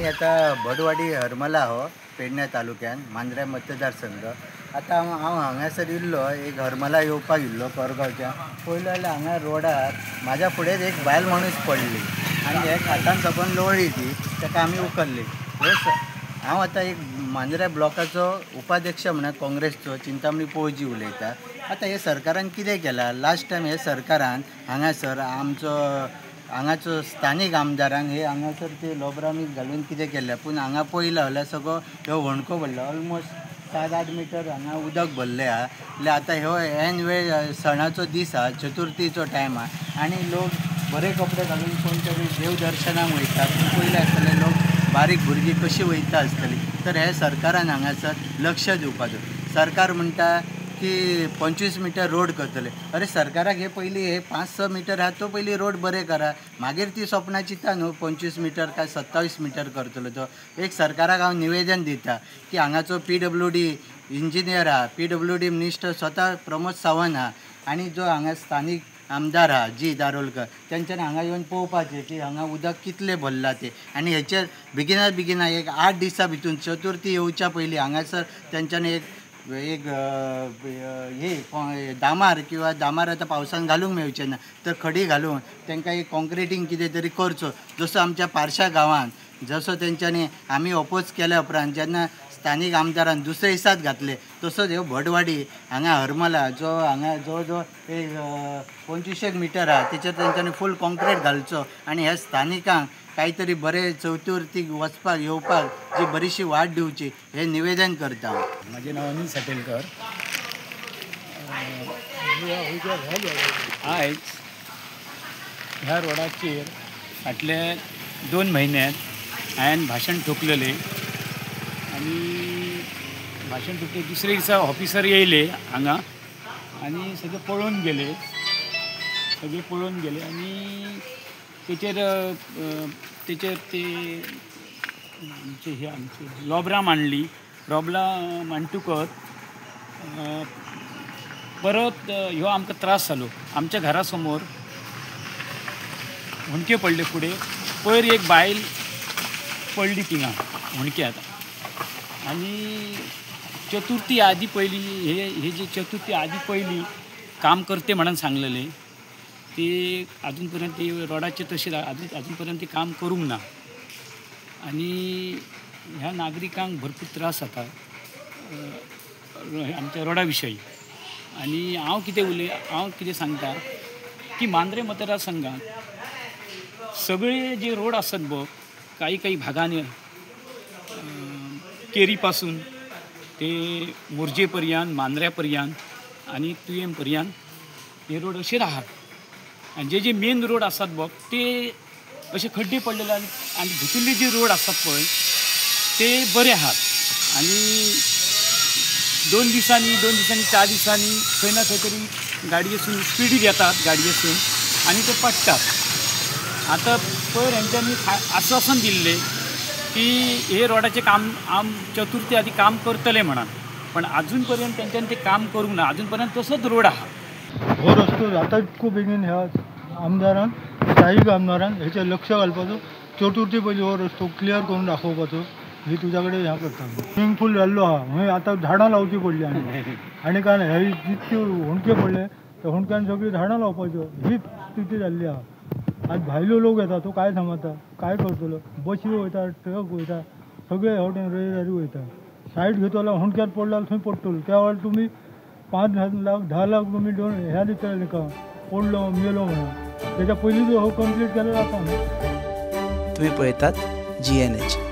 आमी आतां भटवाडी हरमला हो पेडण्या तालुक्यान मांद्र्या मतदारसंघ. आतां हांव हांगासर इल्लो एक हरमला येवपाक इल्लो कोरगांवच्या पयलो जाल्यार हांगा रोडार म्हाज्या फुडें एक बायल मनीस पडली आनी हे खाटान साकून लोळ्ळी ती, ताका आमी उखल्ली. हांव आतां एक मांद्र्या ब्लॉकाचो उपाध्यक्ष म्हणून काँग्रेसचो चिंतामणी पोळजी उलयता. आतां हे सरकारान कितें केलां, लास्ट टायम हे सरकारान हांगासर आमचो हांगाचो स्थानीक आमदारान हे हांगासर ते लोबरामीक घालून कितें केलें, पूण हांगा पयलो जाल्यार सगळो ह्यो होणको भरलो, ऑलमोस्ट 7-8 मिटर हांगा उदक भरलें आहा. जाल्यार आतां ह्यो एन वेळ सणाचो दीस आहा, चतुर्थीचो टायम आहा आनी लोक बरे कपडे घालून कोण तरी देव दर्शनाक वयता, पूण पयलें आसतलें लोक बारीक भुरगीं कशीं वयता आसतलीं. तर हे सरकारान हांगासर लक्ष दिवपाचो. सरकार म्हणटा की 25 मिटर रोड करतले, अरे सरकाराक हे पयलीं हे 5-6 मिटर आहा तो पयलीं रोड बरे करा, मागीर ती सपनां चिंता न्हू 25 मिटर काय 27 मिटर करतलो तो. एक सरकाराक हांव निवेदन दिता की हांगाचो PWD engineer आहा, PWD minister स्वता प्रमोद सावंत आहा आनी जो हांगा स्थानीक आमदार आहा जी दारोलकर, तेंच्यानी हांगा येवन पळोवपाचें की हांगा उदक कितलें भरलां तें आनी हेचेर बेगिना बेगिना एक 8 दिसां भितून चतुर्थी येवच्या पयलीं हांगासर तेंच्यांनी एक एक हे दामार किंवा दामार आतां पावसान घालूंक मेळचें ना तर खडी घालून तांकां एक कॉन्क्रिटींग कितें तरी करचो. जसो आमच्या पारशा गांवांत जसो तेंच्यांनी आमी ओपोज केल्या उपरांत जेन्ना स्थानीक आमदारान दुसरे दिसात घातले, तसोच ह्यो भटवाडी हांगा हरमला जो हांगा जवळ जवळ एक 25 मिटर आहा तेचेर तेंच्यांनी फूल कॉन्क्रीट घालचो आनी ह्या स्थानिकांक कांयतरी बरें चतुर्थीक वचपाक येवपाक जी बरीशी वाट दिवची हें निवेदन करता. म्हजें नांव अनिल साटेलकर. आयज ह्या रोडाचेर फाटल्या 2 म्हयन्यांत हांवें भाशण ठोकलेलें आनी भाशण ठोकले दुसरे दिसा ऑफिसर येयले हांगा आनी सगळे पळोवन गेले, सगळे पळोवन गेले आनी तेचेर तेचेर ते आमचे हे आमचे लोबरां मांडली. रोबलां मांडटकच परत ह्यो आमकां त्रास जालो. आमच्या घरा समोर हुंडके पडले फुडें, पयर एक बायल पडली थिंगा हुंडक्यात आनी चतुर्थी आदी पयली हे हे जे चतुर्थी आदी पयली काम करते म्हणून सांगलेलें ते अजून पर्यंत ते रोडाचे तशें अजून पर्यंत ते काम करूंक ना आनी ह्या नागरिकांक भरपूर त्रास जाता आमच्या रोडा विशयी. आनी हांव कितें हांव कितें सांगता की मांद्रे मतदारसंघात सगळे जे रोड आसात बघ काही काही भागांनी केरी पासून ते मोरजे पर्यंत, मांद्र्या पर्यंत आनी तुयें पर्यंत हे रोड अशेच आहात आनी जे जे मेन रोड आसात बघ ते अशे खड्डे पडलेले आनी भितरले जे रोड आसात पळय ते बरे आहात. आनी 2 दिसांनी 2 दिसांनी 4 दिसांनी खंय ना खंय तरी गाडयेसून स्पिडीर येतात गाडयेसून आनी ते पडटात. आतां पयर हेंच्यांनी आश्वासन दिल्लें की हे रोडाचें काम आम चतुर्थी आदी काम करतले म्हणून, पण अजून पर्यंत तेंच्यांनी तें काम करूंक ना, अजून पर्यंत तसोच रोड आहा. हो रस्तो जाता इतको बेगीन ह्या आमदारान, स्थायीक आमदारान हेचेर लक्ष घालपाचो. चतुर्थी पयलीं हो रस्तो क्लियर करून दाखोवपाचो ही तुज्या कडेन ह्या करता. स्विमींग पूल जाल्लो आहा म्हणजे आतां झाडां लावची पडली आनी आनी काय हे जितके हुंडके पडले त्या हुंडक्यान सगळीं झाडां लावपाच्यो ही स्थिती जाल्ली आहा. आज भायलो लोक येता तो काय सांगता काय करतलो, बशी वयता, ट्रक वयता, सगळे ह्या वटेन रेदारी वयता. सायड घेतलो जाल्यार हुंडक्यात पडलो जाल्यार थंय पडटलो. त्या वेळार तुमी 5 लाख 10 लाख तुमी दोन ह्या दितले ताका पडलो मेलो म्हणून. तेच्या पयलीं हो कंप्लीट केलो जाता. तुमी पळयतात GNH.